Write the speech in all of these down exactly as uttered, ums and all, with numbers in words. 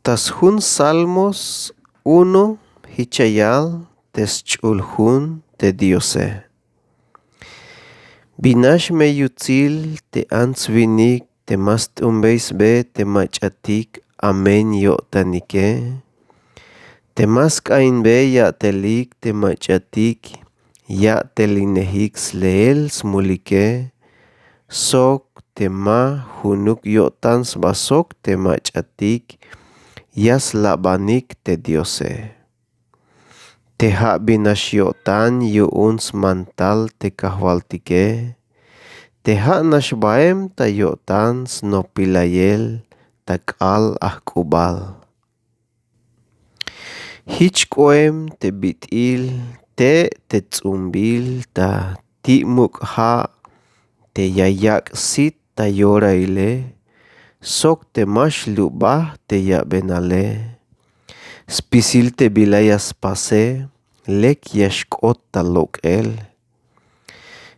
Ta sjun salmos uno, jich ya yal te sch'ul jun te diose. Bin nax me yutsil te ants-winik te ma st'umbey sbe te mach'atik amen yo'tanike, te ma sk'ainbey ya'telik te mach'atik ya'telinejik sleel smulike, sok te ma junuk yo'tan sba sok te mach'atik ya slabanik te diose. Te ja' bin nax yo'tan yu'un smantal te kajwaltike, te ja' nax baem ta yo'tan snopilayel ta k'aal ajk'ubal. Jich k'oem te bit'il te' te ts'umbil ta ti' muk' ja' te ya yak' sit ta yoraile, sok te ma xlubaj te yabenale. Spisil te bila ya spase lek ya xk'ot ta lok'el.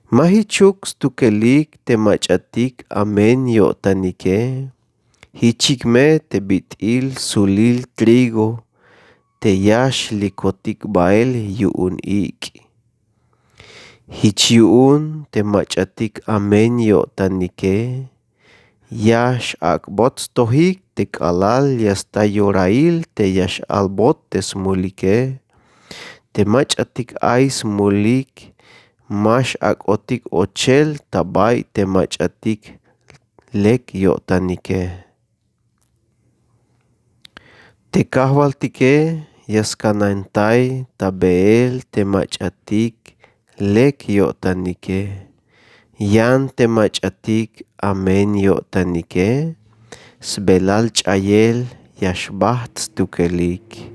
Ma jichuk stukelik te mach'atik amen yo'tanike, jichik me te bit'il sulil trigo te ya xlikotik bael yu'un ik'. Jich yu'un te mach'atik amen yo'tanike ya x'ak'bot stojik te k'alal ya sta yorail te ya x'albot te smulike. Te mach'atik ay smulik ma x'ak'otik ochel ta bay te mach'atik lek yo'tanike. Te kajwaltike ya skanantay ta beel te mach'atik lek yo'tanike. Yan te mach'atik amen yo'tanike sbelal ch'ayel ya xbajt' stukelik.